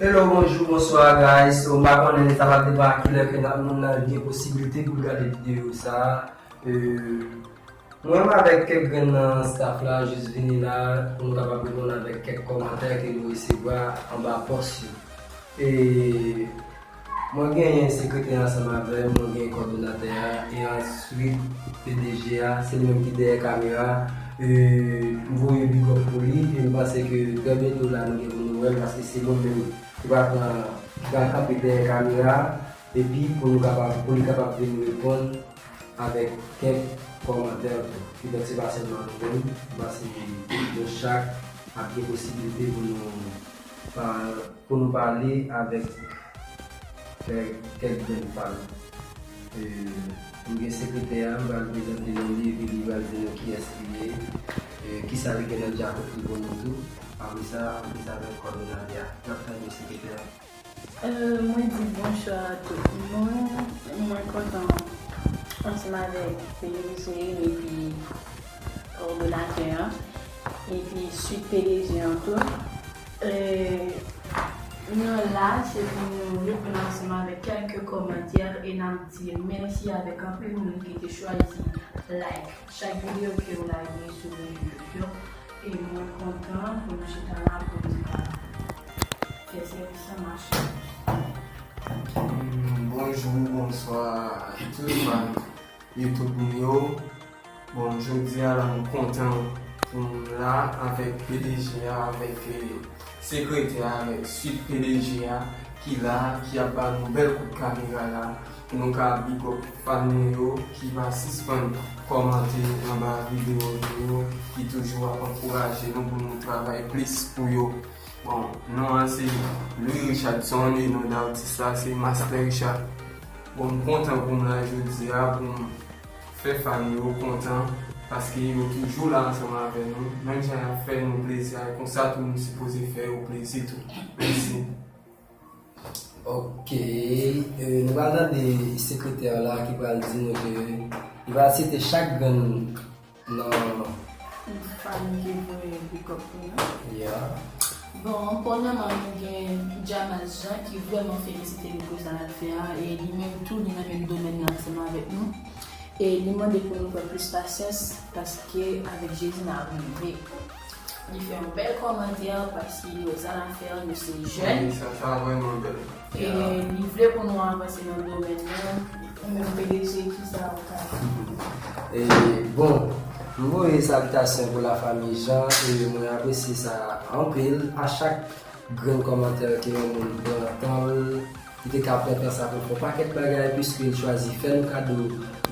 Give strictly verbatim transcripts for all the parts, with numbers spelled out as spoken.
Hello, bonjou, bonswa, guys. So, m pa konnen, sa va depann a kilè ke n ap, moun nan gen posiblite pou l gade videyo sa. Euh, mwen menm avèk kèk grenn nan staff la, jis vini la, pou nou kapab reponn avèk kèk kòmantè ke nou resevwa anba pòs yo. E mwen genyen sekretè ansanm avè m, mwen genyen kòdonatè a, e answit P D G a, se li menm ki dèyè kamera. E, m voye big up pou li, e m panse ke trè byento la nou gen pou nou wè l, paske se mwen menm ki pral pran, ki pral kanpe dèyè kamera, epi pou nou kapab, pou li kapab vin reponn avèk kèk kòmantè tou. Kidonk, se pa sèlman nou menm, m panse nou chak ap gen posiblite pou nou pa pou nou pale avèk kèk, kèk grenn fan. E, m gen sekretè a, m pral prezante non li, epi li pral di nou kiyès li ye, e, kisa li gen nan djakot li pou nou tou. Apre sa, apre sa, avèk kòdonatè a. N ap tande sekretè a. Euh, mwen di bonswa a tout moun. Mwen kontan ansanm avèk P D G epi kòdonatè an, epi swit P D G an tou. E, nou la, se pou nou reponn ansanm avèk kèlke kòmantè e n ap di mèsi avèk anpil moun ki te chwazi like chak videyo ke w lage sou rezo sosyo. E mwen kontan pou nou chita la pou nou ka fè sèvis lan mache. Hmm, bonjou, bonswa a tout fan YouTube nou yo. Bon, jodi a la, m kontan pou m la avèk P D G a, avèk, eh, sekretè a, avèk swit P D G a, ki la, ki ap ba nou bèl kout kamera la, pou nou ka big up fan nou yo, ki pa sispann kòmante anba videyo nou yo, ki toujou ap ankouraje nou pou nou travay plis pou yo. Bon, non an se Louis Richardson e non d atis la se Master Richard. Bon, m kontan pou m la jodi a, pou m fè fan yo kontan, paske yo toujou la ansanm avè nou. Menm jan y ap fè nou plezi a, e konsa tou nou sipoze fè yo plezi tou. Mèsi. Ok, euh, nou pral tande sekretè la ki pral di nou ke li pral site chak grenn nan. Fanm ki voye big up pou nou. Yeah. Bon, premyèman, nou gen Jamas Jean ki vrèman felisite nou pou sa n ap fè a, e li menm tou, li nan menm domèn nan ansanm avèk nou. E li mande pou nou fè plis pasyans, paske avèk Jezi n a rive. Li fè yon bèl kòmantè, paske yo sa n ap fè a, nou se jèn. Wi, sa, sa vrèman bèl. E li vle pou nou avanse nan domèn nan, ou menm P D G, kisa ou ka di? E, bon, m voye salitasyon pou lafanmi Jean, e mwen apresye sa anpil. A chak grenn kòmantè ke yon moun pran tan l, li te ka pran tan sa pou l fè yon pakèt bagay, piske l chwazi fè nou kado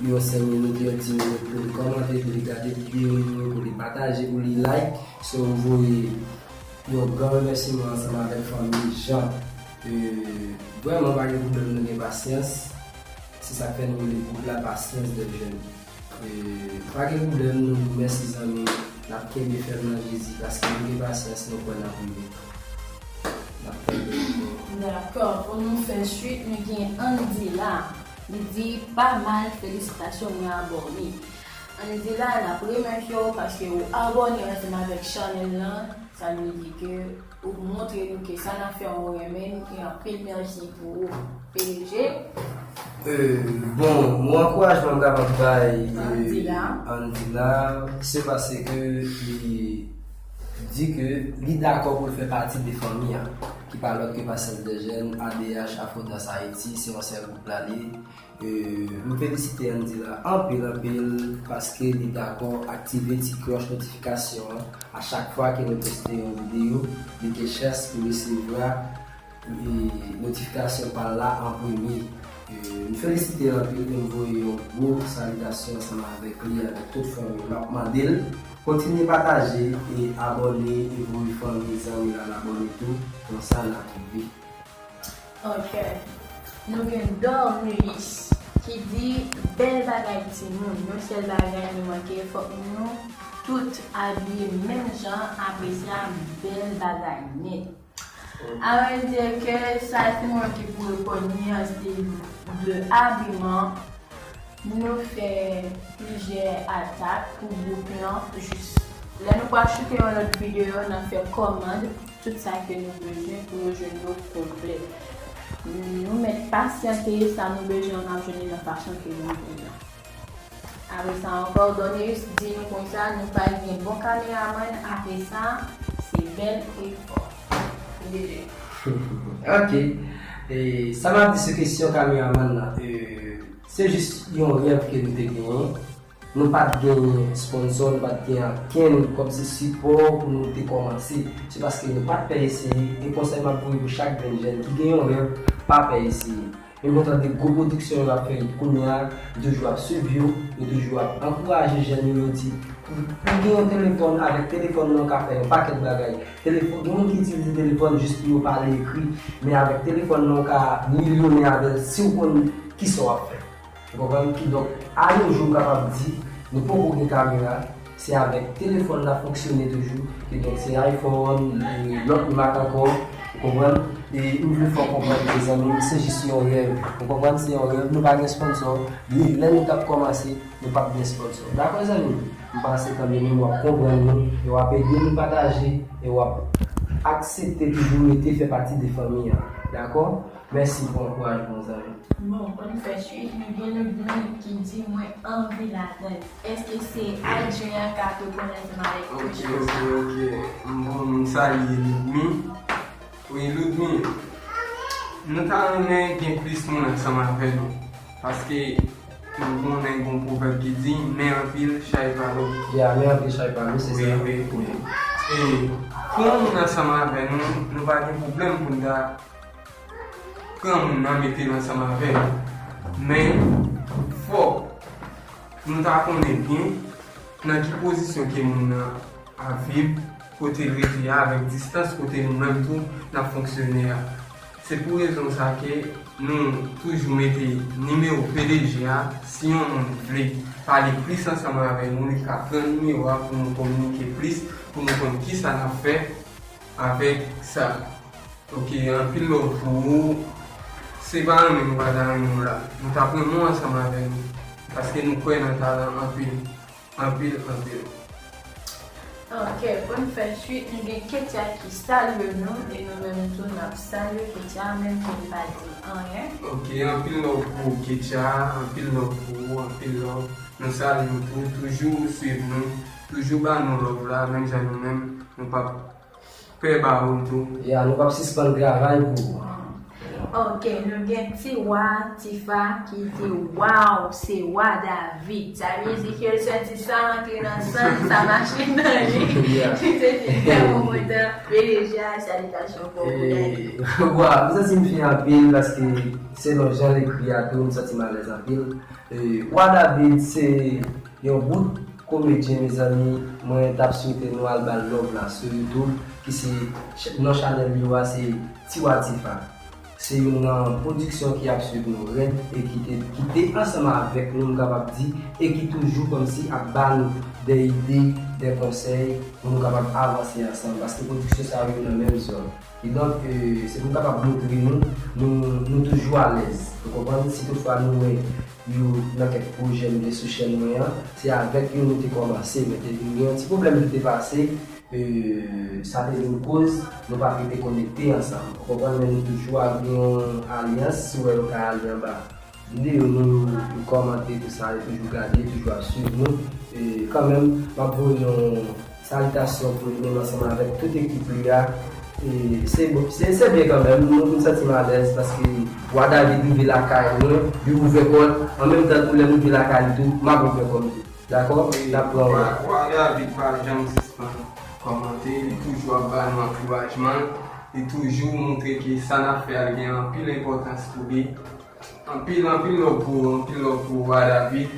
yon senk minit, yon dis minit pou li kòmante, pou li gade videyo nou, pou li pataje, pou li like. So, m voye yon gran remèsiman ansanm avèk fanmi Jean. E, vrèman, pa gen pwoblèm, nou gen pasyans. Se sa k fè nou rele gwoup la Pasyans de Jèn. E, pa gen pwoblèm, nou di mèsi zanmi, n ap kenbe fèm nan Jezi, paske nou gen pasyans, nou kwè n ap rive. N ap kenbe. Dakò, pou nou fè swit, nou gen Andila. Li di, pa mal, felisitasyon, mwen abòne. Andila, n ap remèsye w paske ou abòne ansanm avèk chanèl lan. Sa vle di ke ou montre nou ke sa n ap fè a ou renmen l, e anpil mèsi pou ou, P D G. Euh, bon, mo ankourajman m kapab bay, euh, Andila, se paske li di ke li dakò pou l fè pati de fanmi an, ki pa lòt ke Pasyans de Jèn, A D H, Afrodans Ayiti, se yon sèl gwoup la li ye. E, m felisite Andila anpil, anpil, paske li dakò aktive ti klòch notifikasyon an. A chak fwa ke nou poste yon videyo, li gen chans pou resevwa, e, notifikasyon pa l la an premye. E, m felisite l anpil e m voye yon gwo salitasyon ansanm avèk li, avèk tout fanmi l. M ap mande l kontinye pataje e abòne e voye fanmi, zanmi l al abòne tou. Konsa n ap rive. Ok. Nou gen Dornelis ki di, bèl bagay timoun, yon sèl bagay nou manke, fòk nou tout abiye menm jan, apre sa, bèl bagay nèt. A vrè di ke sa se mwen ki pou reponn li an, se de abiman. Nou fè plizyè atak pou gwoup lan, jis lè nou pral choute yon lòt videyo, n ap fè kòmand. tout sa ke nou bezwen pou nou jwenn yo konplè. Nou mèt pasyante, sa nou bezwen an, n ap jwenn li nan fason ke nou vle an. Apre sa ankò, Doneus di nou konsa, nou pa gen bon kameramann, apre sa, se bèl e fò. Li deje. Ok. E, sa m ap di sou kesyon kameramann nan, e, se jis yon rèv ke nou te genyen. Nou pa t gen sponsò, nou pa t gen ankenn kòmsi sipò pou nou te kòmanse. Se paske nou pa t pè eseye, e konsèy m ap voye pou chak grenn jèn ki gen yon rèv, pa pè eseye. Menm lè w tande gwo pwodiksyon yo ap fè kounye a, yo toujou ap swiv yo, yo toujou ap ankouraje jèn yo, yo di, ou gen yon telefòn, avèk telefòn nan ou ka fè yon pakèt bagay. Telefòn, gen moun ki itilize telefòn jis pou yo pale, ekri, men avèk telefòn nan ou ka milyonè avè l si w konn kisa w ap fè. Ou konprann? Kidonk, a nou jou, m kapab di, nou poko gen kamera, se avèk telefòn n ap fonksyone toujou. Kidonk, se iPhone, e, lòt mak ankò, ou konprann? E m vle fè w konprann, mezanmi, se jis yon rèv. Ou konprann? Se yon rèv, nou pa gen sponsò. Lè nou t ap kòmanse, nou p ap gen sponsò. Dakò, zanmi? M panse kanmenm w ap konprann nou, e w ap ede nou pataje, e w ap aksepte toujou rete fè pati de fanmi an. Dakò? Mèsi pou ankourajman, zanmi. Bon, pou n fè swit, nou gen Ludmi ki di mwen anvi ladann. Èske se Adrien k ap reponn ansanm avèk Ok, ok, ok. Bon, m salye Ludmi. Wi, Ludmi. Nou ta renmen gen plis moun ansanm avè nou. Paske nou konnen gon pwovèb ki di, men anpil chay pa lou. Ya, men anpil chay pa lou, se sa. Wi, wi, wi. E pou yon moun ansanm avè nou, nou pa gen pwoblèm pou n ta pran moun nan mete l ansanm avè nou. Men, fòk nou ta konnen byen nan ki pozisyon ke moun nan ap viv, kote l rete a, avèk distans kote nou menm tou n ap fonksyone a. Se pou rezon sa ke nou toujou mete nimewo P D G a, si yon moun vle pale plis ansanm avè nou, li ka pran nimewo a pou nou kominike plis, pou nou konn kisa n ap fè avèk sa. Ok, anpil love pou ou. Se pa renmen nou pa ta renmen w la. Nou t ap renmen w ansanm avè nou. Paske nou kwè nan talan anpil. Anpil, anpil. Ok, pou n fè swit, nou gen Ketia ki salye nou, e nou menm tou n ap salye Ketia, menm si l pa di anyen. Ok, anpil love pou ou Ketia, anpil love pou ou, anpil love. Nou salye w tou, toujou swiv nou, toujou ba nou love la, menm jan nou menm, nou p ap pè ba ou tou. Ya, nou p ap sispann travay pou ou. Ok, nou gen Tiwa, Tifa ki di waw, se wa David. Sa vle di ke l santi sa rantre nan san l, sa mache nan li. Li te di tèlman kontan, P D G a, salitasyon pou ou David. Waw, m santi m fye anpil paske selon jan l ekri a tou, m santi m alèz anpil. E, Wa David se yon bout komedyen, mezanmi. Mwen t ap swete nou al ba l love la sou YouTube, ki se ch- non chanèl li yo a se Tiwa Tifa. Se youn nan pwodiksyon ki ap swiv nou rèd e ki te, ki te ansanm avèk nou, m kapab di, e ki toujou kòmsi ap ba nou de ide, de konsèy pou nou kapab avanse ansanm, paske pwodiksyon sa yo nan menm zòn. Kidonk, e, se pou m kapab montre nou, nou, nou toujou alèz. Ou konprann? Si toutfwa nou wè yo nan kèk pwojè m gen sou chèn mwen an, se avèk yo nou te kòmanse, men te vin gen yon ti pwoblèm ki te pase, e, sa te vin koz nou pa t rete konekte ansanm. Ou konprann? Men nou toujou ap gen yon alyans, si w wè yo ka ale anba videyo nou, yo kòmante, tou sa, yo toujou gade, yo toujou ap swiv nou. E, kanmenm, m ap voye yon salitasyon pou li menm ansanm avèk tout ekip li a. E, se bon, se, se byen kanmenm, nou, m santi m alèz paske Wa David rive lakay mwen, li ouvè kò l, an menm tan tou lè m rive lakay li tou, m ap ouvè kò m tou. Dakò? N ap pran w la. Wa David pa janm sispann kòmante, li toujou ap ba nou ankourajman, li toujou montre ke sa n ap fè a gen anpil enpòtans pou li. Anpil, anpil love pou ou, anpil love pou ou, Wa David.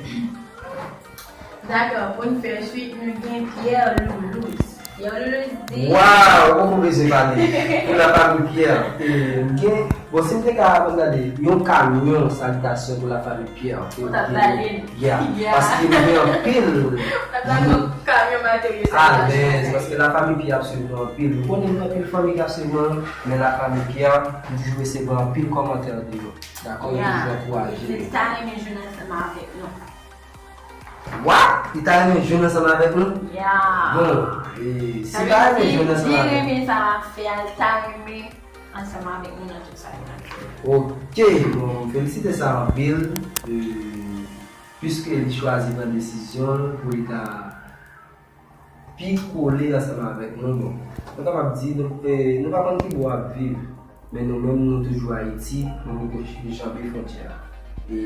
Dakò, pou n fè swit, nou gen Pierre Loulouse. Pierre Loulouse di. Waw, ou poko bezwen pale. Pou lafanmi Pierre. E, m gen, bon, si m te ka, ban m gade, yon kamyon salitasyon pou lafanmi Pierre. Ou t ap pale. Yeah. Paske nou gen anpil. Ou t ap pale yon kamyon materyo salitasyon. Alèz, paske lafanmi Pierre ap swiv nou anpil. Nou konnen gen anpil fanmi k ap swiv nou, men lafanmi Pierre, nou toujou resevwa anpil kòmantè de yo. Dakò, yo toujou ankouraje nou. Yo ta renmen jwenn ansanm avèk nou. Wa? Li ta renmen jwenn ansanm avèk nou? Yeah. Bon, e, si li ta renmen jwenn ansanm avèk nou. Li renmen sa m ap fè a, li ta renmen ansanm avèk nou nan tout sa li ap fè. Ok, bon, m felisite sa anpil. E, piske li chwazi pran desizyon l pou li ta pi kole ansanm avèk nou, bon, nou kapab di, nou, e, nou pa konn ki bò w ap viv, men nou menm, nou toujou Ayiti, nou poko janbe fwontyè a. E,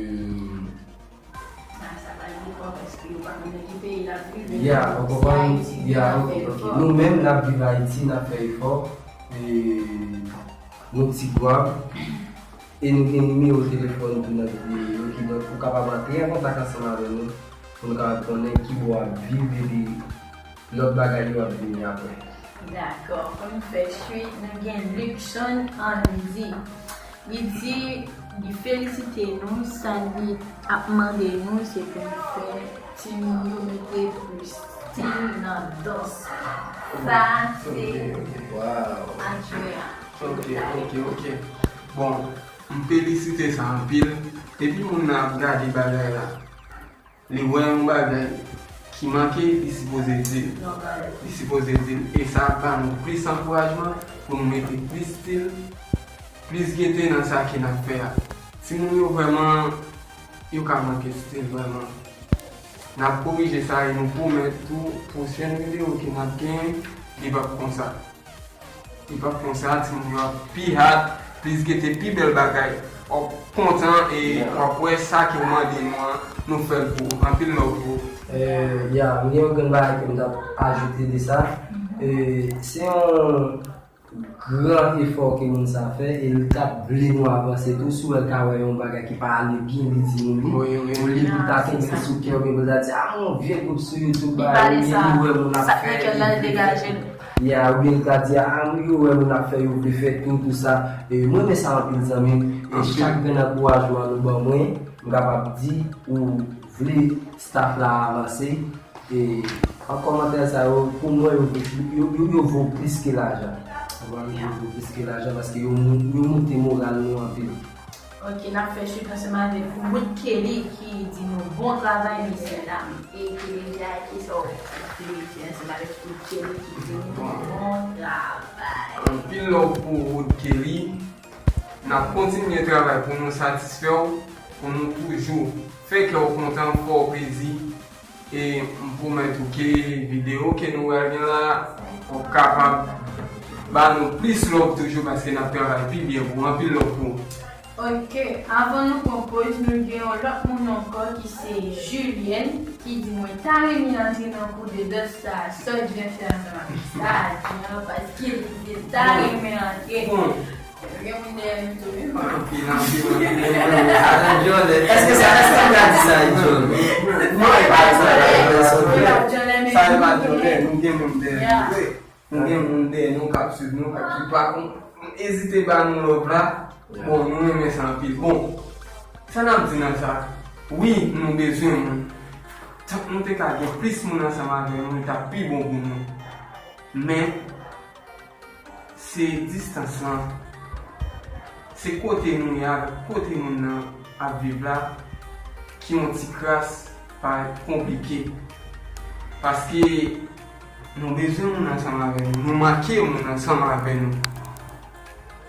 Ah, sa pa gen pwoblèm, paske yo pa konnen ki peyi l ap viv. Ya, ou konprann? Ya, ok, ok. Nou menm, n ap viv Ayiti, n ap fè efò. E, nou ti gwab. E nou gen nimewo telefòn tou nan videyo yo, kidonk ou kapab antre an kontak ansanm avè nou pou nou kapab konnen ki bò w ap viv epi lòt bagay yo ap vini apre. Dakò, pou nou fè swit, nou gen Luckson Andy. Li di, li felisite nou, sa li ap mande nou, se pou nou fè timoun yo mete plis stil nan dans. Sa se Wow. Adjouya. Ok, ok, ok. Bon, m felisite sa anpil. Depi moun nan ap gade bagay la, li wè yon bagay ki manke, li sipoze di l. Li sipoze di l. E sa ap ba nou plis ankourajman pou nou mete plis stil, plis gete nan sa ke n ap fè a. Timoun yo vrèman, yo ka manke stil vrèman. N ap korije sa e nou pwomèt tou pwochèn videyo ke n ap gen, li p ap konsa. Li p ap konsa, timoun yo ap pi hard, plis gete, pi bèl bagay. W ap kontan e w ap wè sa ke w mande nou an, nou fè l pou ou. Anpil love pou ou. Eh, ya, m gen yon grenn bagay ke m t ap ajoute de sa. Eh, se yon gran efò ke moun sa fè e li t ap vle nou avanse tou. Si w wè l ka wè yon bagay ki pa ale byen, li di nou li. Olye pou l ta kenbe l sou kè oubyen pou l ta di, "Ah, yon vye gwoup sou YouTube, ba, li wè moun ap fè, li vle fè." Ya, oubyen li ta di, "Ah, wi, yo wè moun ap fè, yo vle fè tou, tou sa." E mwen renmen sa anpil, zanmi m. E chak grenn ankourajman nou ban mwen, m kapab di ou vle staff la avanse. E an kòmantè sa yo, pou mwen, yo, yo, yo, yo vo plis ke lajan. Ou konprann? Yo vo plis ke lajan paske yo, yo moute moral nou anpil. Ok, n ap fè swit ansanm avèk Wood Kelly ki di nou bon travay, mesye dam. E ki deja ki sa w vle di ansanm avèk Wood Kelly ki di nou bon travay. Anpil love pou Wood Kelly. N ap kontinye travay pou nou satisfè w, pou nou toujou fè kè w kontan, fè w plezi. E m pwomèt ou ke videyo ke nou pral gen la, w ap kapab ba nou plis love toujou paske n ap travay pi byen pou ou. Anpil love pou ou. Ok, avan nou pran poz, nou gen yon lòt moun ankò ki se Julienne ki di mwen ta renmen antre nan kou de dans sa, sa Jean fè ansanm avèk sa, Jean, paske li te ta renmen antre. Gen moun dèyè nou tou, wi. Anpil, anpil, anpil. Jòlè, èske sa, èske w ka di sa, Jòlè? Non, e pa sa, e pa sa. Sa e pa Jòlè, nou gen moun dèyè nou vre. Nou gen moun dèyè nou k ap swiv nou, k ap swiv pa kon. Ezite ba nou love la. Bon, nou renmen sa anpil. Bon, sa n ap di nan sa? Wi, nou bezwen moun. Tank nou te ka gen plis moun ansanm avè nou, li t ap pi bon pou nou. Men, se distans lan, se kote nou ye avèk kote moun nan ap viv la ki yon ti kras parèt konplike. Paske nou bezwen moun ansanm avè nou, nou manke moun ansanm avè nou.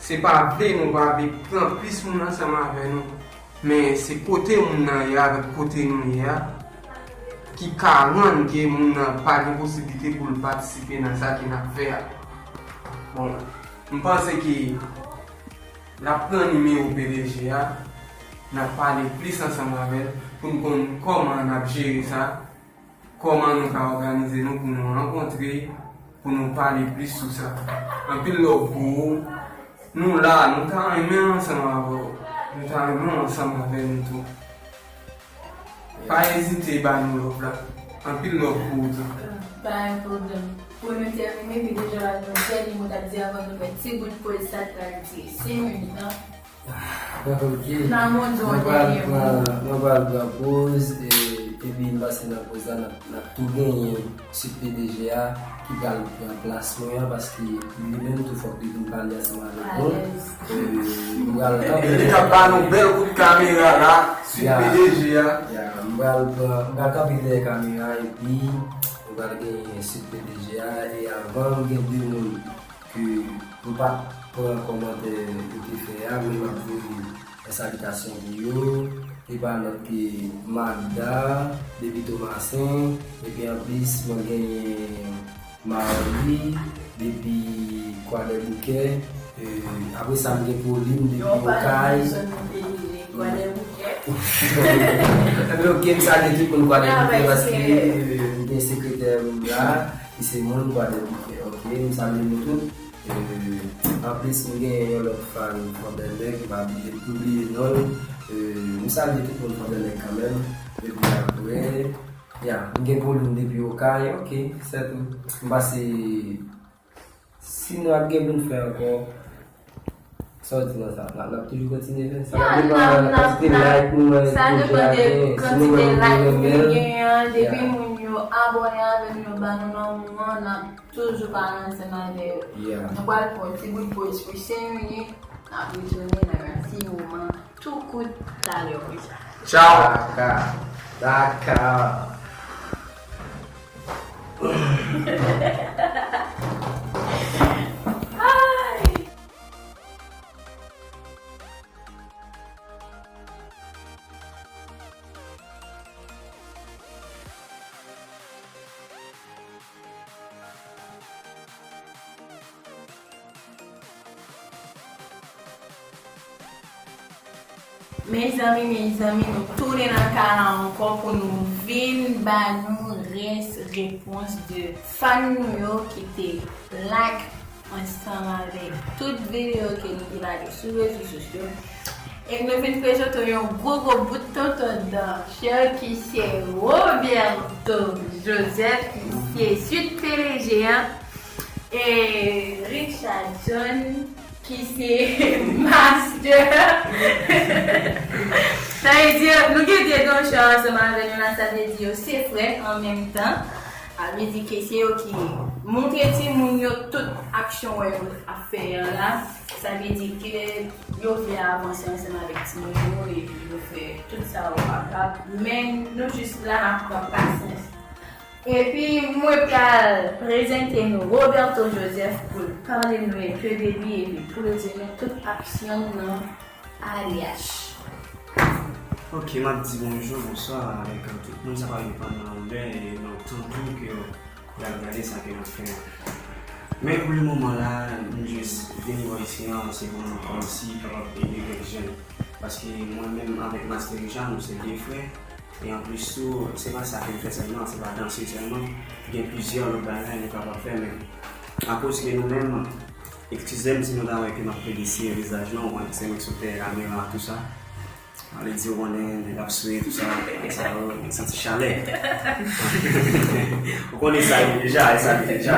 Se pa vle nou pa vle pran plis moun ansanm avè nou. Men se kote moun nan ye avèk kote nou ye a ki ka rann ke moun nan pa gen posiblite pou l patisipe nan sa ke n ap fè a. Bon, m panse ke l ap pran nimewo P D G a, n ap pale plis ansanm avè l pou n konn kòman n ap jere sa. Kòman nou ka òganize nou pou nou rankontre, pou nou pale plis sou sa? Anpil love pou ou. Nou la, nou ta renmen ansanm avè w. Nou ta renmen ansanm avè nou tou. Pa ezite ba nou love la. Anpil love pou ou tou. Pa gen pwoblèm. Pou nou tèmine, P D G a ba nou dènye mo t ap di avan nou fè ti bout poz sa k pral dire senk minit lan. Ok. Mwen pral pran, mwen pral pran poz, e, epi m panse nan poz la, n ap, n ap tou genyen Sweet P D G a ki pral pran plas mwen an, paske li menm tou fòk li vin pale ansanm avèk nou. E, m pral kanpe. Li t ap ba nou bèl kout kamera la. Suit P D G a. Ya, m pral pran, m pral kanpe dèyè kamera epi nou pral genyen suit P D G a. E avan, m gen de moun ke m pa t pran kòmantè yo te fè a, men m ap voye yon salitasyon pou yo. E pa lòt ke Magda, depi Tomasen, epi anplis, mwen genyen Maoli, depi Kwadèboukè. E, apre sa, m gen Pauline, depi Okay. Epi, ok, m salye tout moun Kwadèboukè paske, e, m gen sekretè m la, ki se moun Kwadèboukè. Ok, m salye nou tout. E, anplis, m gen yon lòt fan Fòdènèg, m pa bliye, m bliye non l. E, m salye tout moun Fòdènèg kanmenm. Epi apre, ya, m gen Pauline depi Okay, ok, sètou. M pase, si nou ap gen pou n fè ankò, sa w di nan sa? N ap, n ap toujou kontinye fè? Sa va depann nan kantite like nou wè P D G a genyen. Si nou wè moun yo renmen l, depi moun yo abòne avè nou, yo ba nou lanmou an, n ap toujou pale ansanm avè yo. Nou pral pran yon ti bout poz pou senk minit, n ap retounen nan yon ti moman tou kout talè konsa. Tchaw! Daka! Daka! Mezanmi, mezanmi, nou tounen nan kay la ankò pou nou vin ba nou rès repons de fan nou yo ki te like ansanm avèk tout videyo ke nou te lage sou rezo sosyo. E nou vin prezante yon gwo gwo bout tonton dan chè ki se Roberto Joseph ki se suit P D G a. E Richard John ki se master. Sa vle di, nou gen de dan chè ansanm avè nou la, sa vle di yo se frè an menm tan. Sa vle di ke se yo ki montre timoun yo tout aksyon wè yo ap fè an la. Sa vle di ke yo vle avanse ansanm avèk timoun yo epi yo fè tout sa yo kapab. Men nou jis la ap pran pasyans. Epi mwen pral prezante nou Roberto Joseph pou l pale nou enpe de li epi pou l di nou tout aksyon l nan A D H. Ok, m ap di bonjou, bonswa avèk tout moun. Sa pa depann nan lè e nan tan tou ke y ap gade sa ke n ap fè a. Men pou le moman la, m jis vin bò isi an, se pou m kòmsi kapab ede kèk jèn. Paske mwen menm avèk Master Richard, nou se de frè. E anplis tou, se pa sa ke n fè sèlman, se pa danse sèlman. Gen plizyè lòt bagay nou kapab fè, men akoz ke nou menm, eskize m si nou ta wè ke m ap plede siye vizaj nou, mwen se mwen ki sou dèyè kamera, tou sa. Sa vle di, ou konnen, nèg ap swe, tou sa, e sa yo, nèg santi chalè. Ou konnen sa yo deja, e sa yo deja.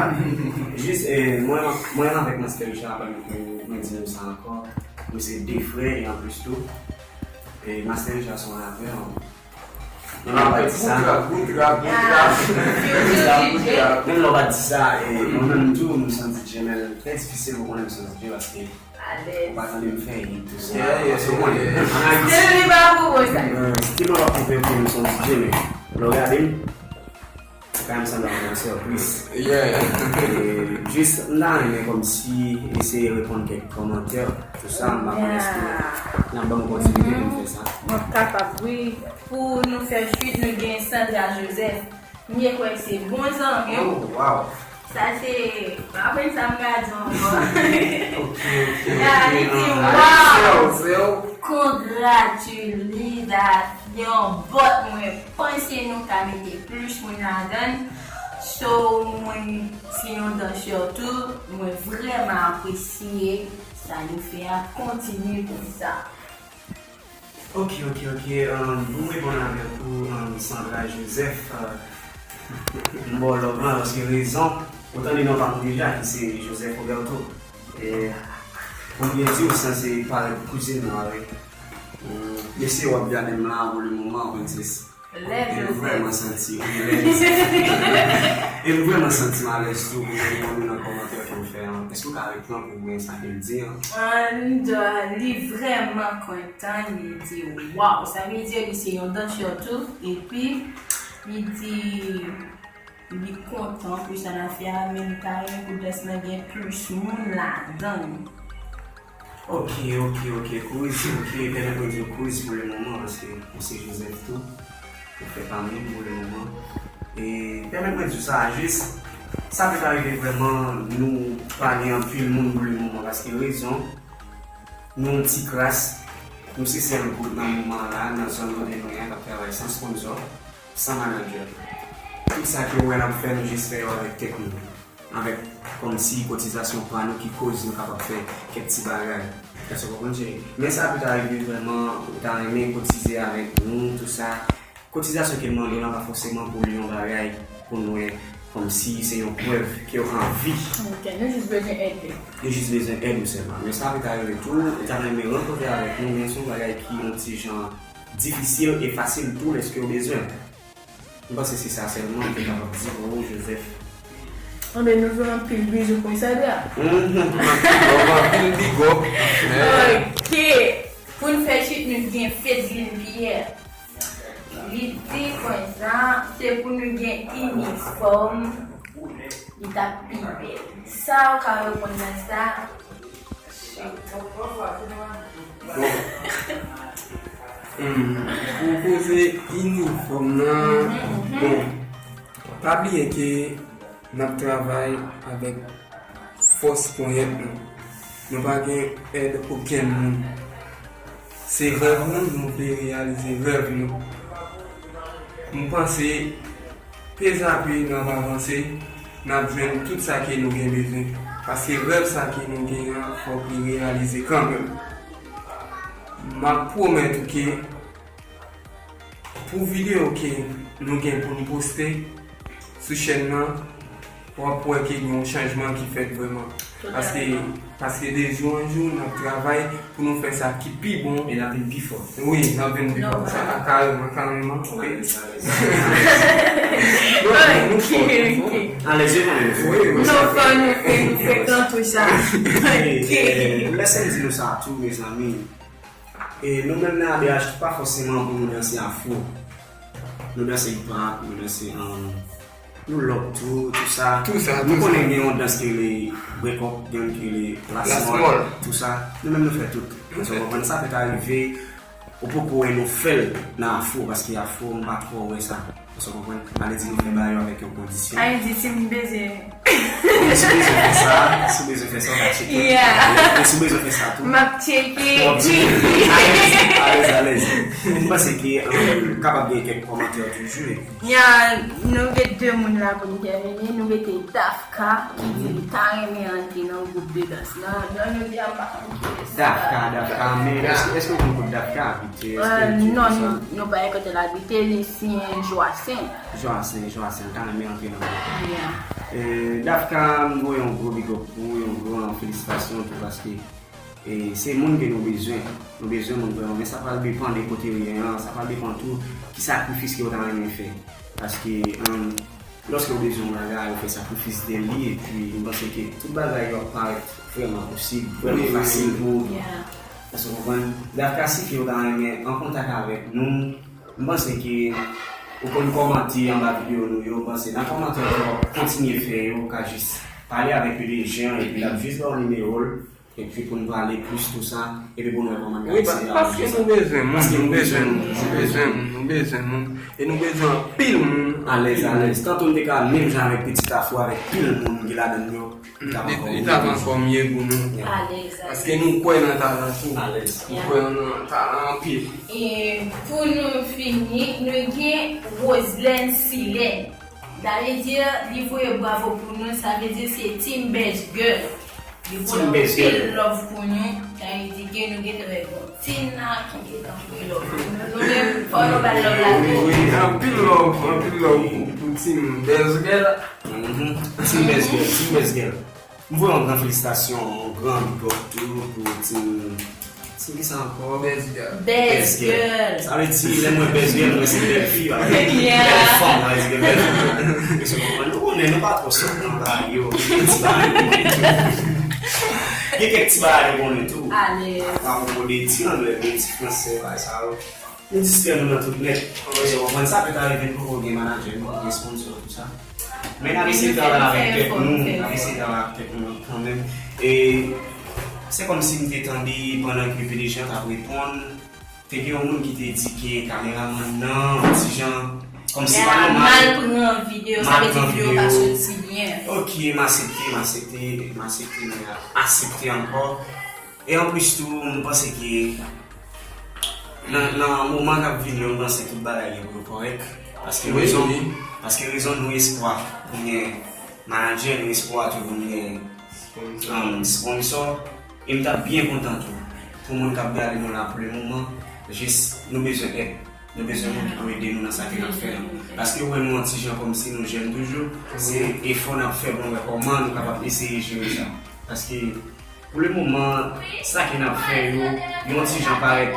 Jis, e, mwen, mwen avèk Master Richard, mwen, mwen di nou sa ankò. Nou se de frè, e anplis tou, e Master Richard se yon rapè, non, non, pa di sa. Menm lè w pa di sa, e, mwen menm tou, m se yon D J, men trè difisil pou konnen m se yon D J paske ou pa tande m fè hit tou sa. Paske ou konnen, an Ayiti, stil li pa pou mwen sa. Stil mwen pa pou fè ke m se yon D J, men lè w gade m, ou ka menm sanble avèk yon sè plis. E, jis, m ta renmen kòmsi eseye reponn kèk kòmantè, tou sa, m pa konnen si n ap ban m opòtinite pou m fè sa. Mwen kapab, wi. Pou nou fè swit, nou gen Sandra Joseph. M ye kwè se bon zanmi w. Oh, wow. Sa se, m pa konn sa m ka di ankò. Ok, ok, ok. Ya, li di, ah, wow! Se w, se w. Congratulations! Bòt mwen panse nou ka mete plis moun ladan l. So, mwen se yon dansè tou. Mwen vrèman apresye sa nou fè a. Kontinye konsa. Ok, ok, ok. Um, pou m reponn avèk ou, um, Sandra Joseph, uh, m ba w love lan, paske rezon, ou tande non pa m deja, ki se Joseph Roberto. E, pou m byen di w, sa se parèt kouzin mwen avèk, um, mesye w ap gade m la, pou le moman, ou konn se E m vrèman santi m alèz. E m vrèman santi m alèz tou pou m reponn ou nan kòmantè ke w fè an. Èske w ka reprann pou mwen sa ke m di an? Ann, li vrèman kontan, li di, "Waw!" Sa vle di li se yon dansè tou, epi li di li kontan pou sa n ap fè a, men li ta renmen pou dans lan gen plis moun ladan l. Ok, ok, ok, Cruz, ok, pèmèt mwen di w Cruz pou le moman, paske ou se Joseph tou. Ou fè pami m pou le moman. E pèmèt mwen di w sa, jis, sa pèt arive vrèman, nou pa gen anpil moun pou le moman, paske rezon, nou yon ti kras, nou se sèl gwoup nan moman la, nan zòn kote nou ye a, k ap travay san sponsor, san manager. Tout sa ke w wè n ap fè, nou jis fè yo avèk tèt nou. Avèk kòmsi kotizasyon pa nou ki koz nou kapab fè kèk ti bagay. Èske w konprann, cheri? Men sa pèt arive vrèman, ou ta renmen kotize avèk nou, tou sa. Kotizasyon ke l mande w lan pa fòseman pou li yon bagay pou nou wè kòmsi se yon prèv ke w anvi. Ok, nou jis bezwen èd li. Nou jis bezwen èd ou sèlman. Men sa pèt arive tou, ou ta renmen rankontre avèk nou, men se yon bagay ki yon ti jan difisil e fasil tou lèske w bezwen. M panse se sa sèlman m te kapab di pou ou, Joseph. Anben, nou jwenn anpil bizou pou Isadra. Mhm, anpil love, anpil big up. Ok. Pou n fè chit, nou gen Fedline Pierre. Li di konsa, se pou nou gen inifòm, li t ap pi bèl. Sa ou ka reponn nan sa? Bon. Hmm, pou koze inifòm nan, bon, pa bliye ke n ap travay avèk fòs ponyèt nou. Nou pa gen èd okenn moun. Se rèv nou, nou vle reyalize rèv nou. M panse, pezapè n ap avanse, n ap jwenn tout sa ke nou gen bezwen. Paske rèv sa ke nou gen an, fòk li reyalize kanmenm. M ap pwomèt ou ke pou videyo ke nou gen pou n poste sou chèn nan, w ap wè ke gen yon chanjman ki fèt vrèman. Paske, paske de jou an jou, n ap travay pou nou fè sa ki pi bon. E n ap vin pi fò. Wi, n ap vin pi fò. Sa, kareman, kareman. Wi. Alèz, nou fò, nou fò. Alèz, yo konnen nou fò. Wi, wi. Nou fò, nou fè, nou frekan, tou sa. E, e, lèse m di nou sa tou, mezanmi. E nou menm nan A B H pa fòseman pou nou danse afro. Nou danse hip hop, nou danse, um, nou love tou, tou sa. Tou sa, nou konnen gen yon dans ki rele break up, gen yon ki rele la small, tou sa. Nou menm nou fè tout. Èske w konprann? Sa pèt arive, ou poko wè nou fè l nan afro, paske afro, m pa twò wè sa. Èske w konprann? Malè di nou fè bagay yo avèk yon kondisyon. Ay, di si m bezwen. Si w bezwen fè sa, si w bezwen fè sa, w ka tcheke. Yeah. E si w bezwen fè sa tou. M ap tcheke. Alèz, alèz, alèz. M panse ke, um, kapab gen kèk kòmantè toujou. Ya, nou gen de moun la pou n tèmine. Nou mete Dafka, ki di li ta renmen antre nan gwoup de dans. Nan, nan jodi a, m pa konn ki Dafka, Dafka, men èske, èske w konn kot Dafka abite? Èske, euh, non, nou, nou pa gen kote l abite, li siyen Jwasen. Jwasen, Jwasen, ta renmen antre nan gwoup. Yeah. E, Dafka, m voye yon gwo big up pou ou, yon gwo felisitasyon tou, paske, e, se moun ke nou bezwen. Nou bezwen moun vrèman, men sa pral depann de kote w ye an, sa pral depann tou ki sakrifis ke w ta renmen fè. Paske, um, lòske w bezwen yon bagay, ou fè sakrifis de li, epi m panse ke tout bagay yo ap parèt vrèman posib, vrèman fasil pou ou. Yeah. Èske w konprann? Dafka, si ke w ta renmen an kontak avèk nou, m panse ke ou konn kòmante anba videyo nou yo, m panse nan kòmantè ke w ap kontinye fè yo, ou ka jis pale avèk P D G an, epi l ap jis ba w nimewo l. Epi pou n pale plis tou sa, epi pou n wè kòman n ka ede. Wi, paske nou bezwen moun, nou bezwen moun, nou bezwen moun, nou bezwen moun. E nou bezwen anpil moun. Alèz, alèz. Tanto n te ka menm jan avèk Pitit Afro, avèk pil moun ki ladan l yo, li t ap ankò mye pou nou. Alèz, alèz. Paske nou kwè nan talan tou. Alèz. Nou kwè nan talan anpil. E pou nou fini, nou gen Roselène Silène. Sa vle di, li voye bravo pou nou, sa vle di se Team Best Girl. Li voye anpil love pou nou, sa vle di ke nou gentan wè bon Team nan ki gentan voye love pou nou. Nou menm, fò nou ba l love la tou. Wi, wi, anpil love, anpil love pou, pou Team Best Girl. Mhm. Team Best Girl, Team Best Girl. M voye yon gran felisitasyon, yon gran big up tou pou Team Ti ki sa ankò? Best girl. Best girl. Sa vle di, lè mwen best girl, mwen se bèl fi, pa vre? Yeah. Bèl fanm, sa vle di ke bèl fanm. Mesye, konprann, nou konnen, nou pa twò sot nan bagay yo. Gen ti bagay nou konnen tou. Gen kèk ti bagay nou konnen tou. Alèz. Apwopo de ti anglè, de ti fransè, bagay sa yo. Nou distrè nou nan tout nèt. Mesye, konprann sa, pèt arive, nou poko gen manadjè, nou poko gen sponsor, tout sa. Men n ap eseye travay avèk tèt nou, n ap eseye travay avèk tèt nou kanmenm. E se kòmsi m te tande pandan ke P D G an t ap reponn, te gen yon moun ki te di ke kameramann nan, yon ti jan, kòmsi pa nòmal. Mal pran videyo, sa vle di videyo pa soti byen. Ok, m aksepte, m aksepte, m aksepte, men aksepte ankò. E anplis tou, m panse ke nan, nan moman k ap vini yo, m panse tout bagay gen pou yo kòrèk. Paske rezon, paske rezon nou espwa pou n gen manadjè, nou espwa tou pou n gen um, sponsor. E m t ap byen kontan tou pou moun k ap gade nou la pou le moman. Jis, nou bezwen èd. Nou bezwen moun ki pou ede nou nan sa ke n ap fè an. Paske ou wè nou an ti jan kòmsi nou jèn toujou. Se efò n ap fè pou n wè kòman nou kapab eseye jere sa. Paske pou le moman, sa ke n ap fè yo, yon ti jan parèt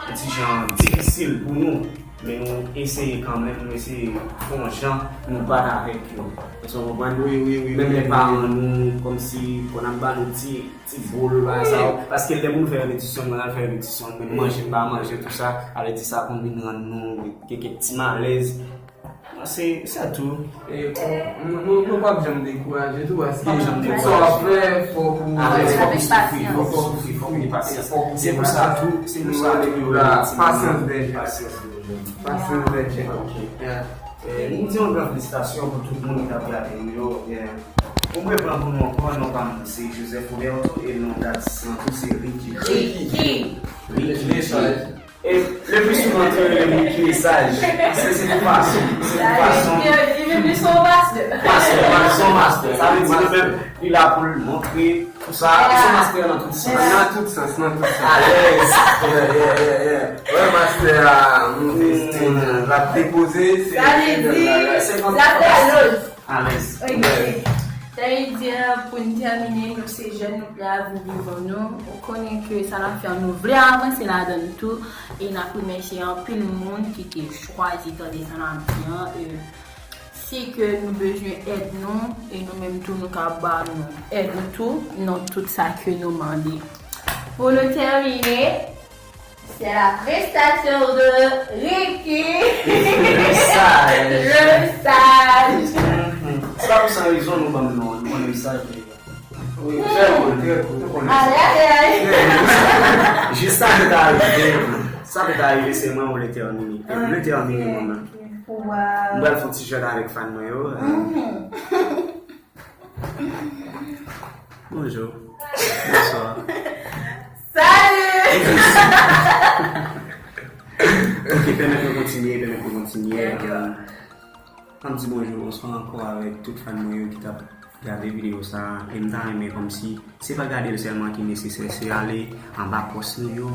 yon ti jan difisil pou nou. Men nou eseye kanmenm, nou eseye fè yon jan nou bat avèk yo. Èske w konprann? Wi, wi, wi. Menm lè paran nou, kòmsi, pou n ap ba nou ti, ti boul, bagay sa yo. Paske lè pou nou fè repetisyon, nou al fè repetisyon, menm manje, n pa manje, tout sa, ale di sa konn vin rann nou gen kèk ti malèz. Se, se tou. E, nou, nou, nou p ap janm dekouraje tou, paske P ap janm tout sa w ap fè, fò pou Alèz, fò pou soufri, pasyans. Fò pou soufri, fò pou gen pasyans. Se pou sa tou, se pou sa tou yo la, pasyans dèyè. Pasyans dèyè. Pasyans dèyè. Ok. Yeah. Eh, nou di yon gran felisitasyon pou tout moun ki t ap gade nou yo. Yeah. Pou mwen pran pou nou ankò, non pa m se Joseph Roberto e non dat san tou se Ricky. Ricky. Ricky. E le pli souvan te rele Ricky Lesage. Paske se pou fason. Se pou fason. Li menm li se yon pastè. Pastè, pastè, se yon pastè. Sa vle di li menm, li la pou l montre. Pou sa, se mastè nan tout sans. Nan tout sans, nan tout sans. Alèz. Yeah, yeah, yeah, yeah. Wè mastè a, moute stil, l ap depoze, se Sa vle di, zafè lòd. Alèz. Ok. Sa vle di, pou n tèmine, nou se jèn, nou prè a viv vivan nou. Ou konnen ke sa n ap fè an, nou vle avanse ladan l tou. E n ap remèsye anpil moun ki te chwazi tande sa n ap di an. E si ke nou bezwen èd nou, e nou menm tou nou ka ba nou èd nou tou nan tout sa ke nou mande. Pou nou tèmine, c'est la prestation de Ricky. Lesage. Lesage. Se pa pou san rezon nou ban m non, nou konnen Lesage. Wi, trè bon, trè bon. Alèz, alèz. Jis sa ki ta rive. Sa ki ta rive, se mwen ou le tèmine. Ou le tèmine mwen menm. Wow. M pral fè yon ti jwèt avèk fan mwen yo. Bonjou. Bonswa. Salut. Ok, pèmèt nou kontinye, pèmèt nou kontinye. An di bonjou, bonswa ankò avèk tout fan mwen yo ki t ap gade videyo sa a. E m ta renmen kòmsi, se pa gade l sèlman ki nesesè, se ale anba pòs nou yo,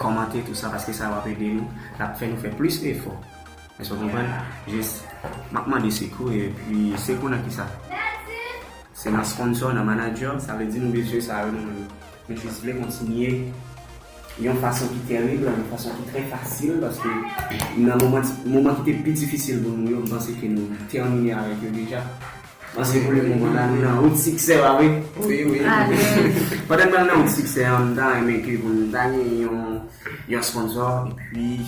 kòmante tout sa, paske sa w ap ede nou, l ap fè nou fè plis efò. Èske w konprann? Jis, m ap mande sekou, epi sekou nan kisa? Se nan sponsor, nan manager, sa vle di nou bezwen sa yo nou menm. Nou jis vle kontinye yon fason ki tèrib, yon fason ki trè fasil, paske nan moman, moman ki te pi difisil pou nou yo, m panse ke nou tèmine avèk yo deja. M panse pou le moman la, nou nan wout siksè, pa vre? Wi, wi. Alèz. Pandan n pral nan wout siksè an, m ta renmen ke pou nou ta gen yon, yon sponsor, epi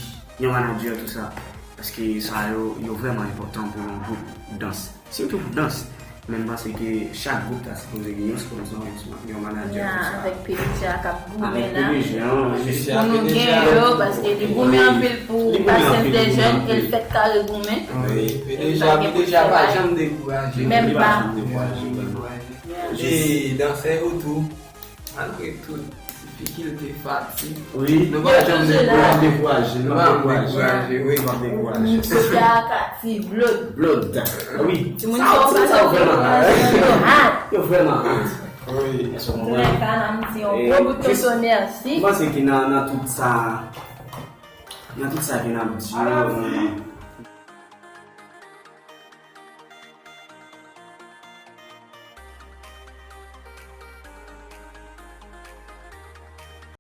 yon manager, tout sa. Paske sa yo, yo vrèman enpòtan pou yon gwoup dans. Sitou pou dans. Men m panse ke chak gwoup ta sipoze gen yon sponsor, yon, yon manager, Ya, tout sa. Avèk P D G a k ap goumen Avèk la. P D G an, jis Pou nou gen yo, paske li goumen anpil pou Li goumen Pasyans anpil dè pou Jèn, nou. e l fèk kare goumen. Wi, P D G, P D G pa janm dekouraje. Menm Li pa. Janm dekouraje, vrèman. E dansè yo tou, malgre tout difikilte, fatig, Wi. Nou pa janm Yo toujou la. dekouraje. Nou ap dekouraje, nou ap dekouraje. Dekouraje, wi. Nou ap dekouraje. Misye a ka ti blod. Blod. Wi. Timoun Sa, sa w sa, pa sa, sa vrèman. Yo hard. Yo vrèman hard. Wi. Èske w An konprann? tou ka, n ap di yon Eh, gwo bout jis- tonton mèsi. M panse ke nan, nan tout sa, nan tout sa ke n ap di yo,